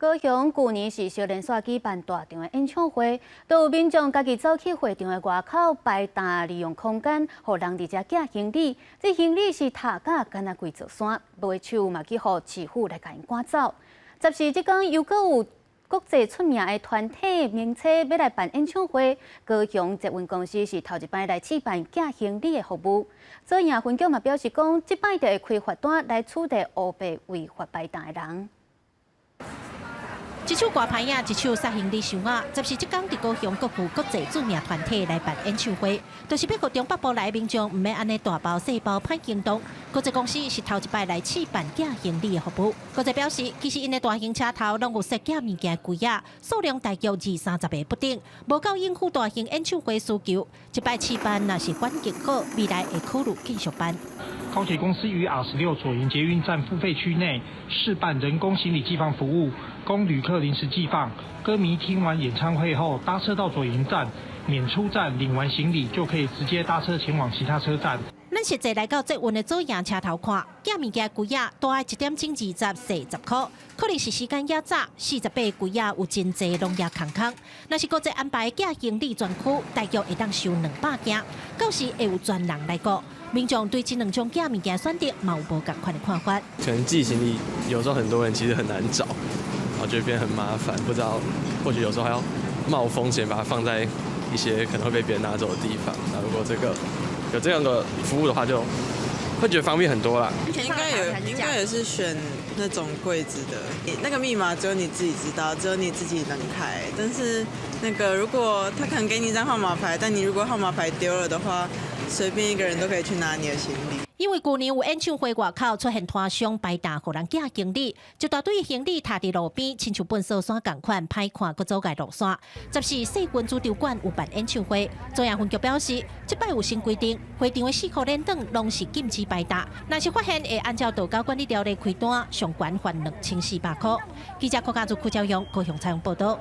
高雄舊年是小連續舉辦大場的演唱會，都有民眾家己走去會場的外口擺擔利用空間，予人佇遮寄行李。這行李是踏甲敢若規座山，無手嘛去予市府來共𪜶趕走。14這工又閣有國際出名的團體名車欲來辦演唱會，高雄捷運公司是頭一擺來試辦寄行李的服務。左營分局嘛表示講，這擺就會開罰單來處理烏白違法擺擔的人。一手掛牌仔，一手撒行李箱仔。14這工佇高雄閣有國際著名團體來辦演唱會，就是欲予中北部來的民眾毋免按呢大包細包歹行動。國際公司是頭一擺來試辦寄行李的服務。國際表示，其實𪜶的大型車頭攏有設寄物件櫃仔，數量大約二三十个不等，無夠應付大型演唱會需求。這擺試辦若是反應好，未來會考慮繼續辦。高鐵公司於 R16左營捷運站付費區內試辦人工行李寄放服務，供旅客臨時寄放。歌迷聽完演唱會後，搭車到左營站，免出站領完行李就可以直接搭車前往其他車站。咱實際來到捷運的左營車頭看，寄物件櫃仔大一點鐘20，細10箍，可能是時間猶早，48櫃仔有真濟攏猶空空。若是國際安排寄行李專區，大約會當收200件，到時會有專人來顧。民眾對這兩種寄物件選擇嘛有無仝款的看法。可能寄行李有時候很多人其實很難找，然後就變很麻煩，不知道或許有時候還要冒風險把它放在一些可能會被別人拿走的地方。那如果這個有這樣的服務的話，就會覺得方便很多啦。應該有，應該也是選那種櫃子的，那個密碼只有你自己知道，只有你自己能開。但是那個如果他可能給你一張號碼牌，但你如果號碼牌丟了的話，隨便一個人都可以去拿你的行李。因為舊年有演唱會外口出現攤商擺擔，予人寄行李，一大堆行李疊佇路邊，親像糞掃山仝款，歹看，閣阻礙路線。14世軍主場館有辦演唱會，左營分局表示，這擺有新規定，會場的四箍連轉攏是禁止擺擔，若是發現會按照道交管理條例開單，上懸罰2400箍。記者郭家祖、柯昭勇高雄採訪報道。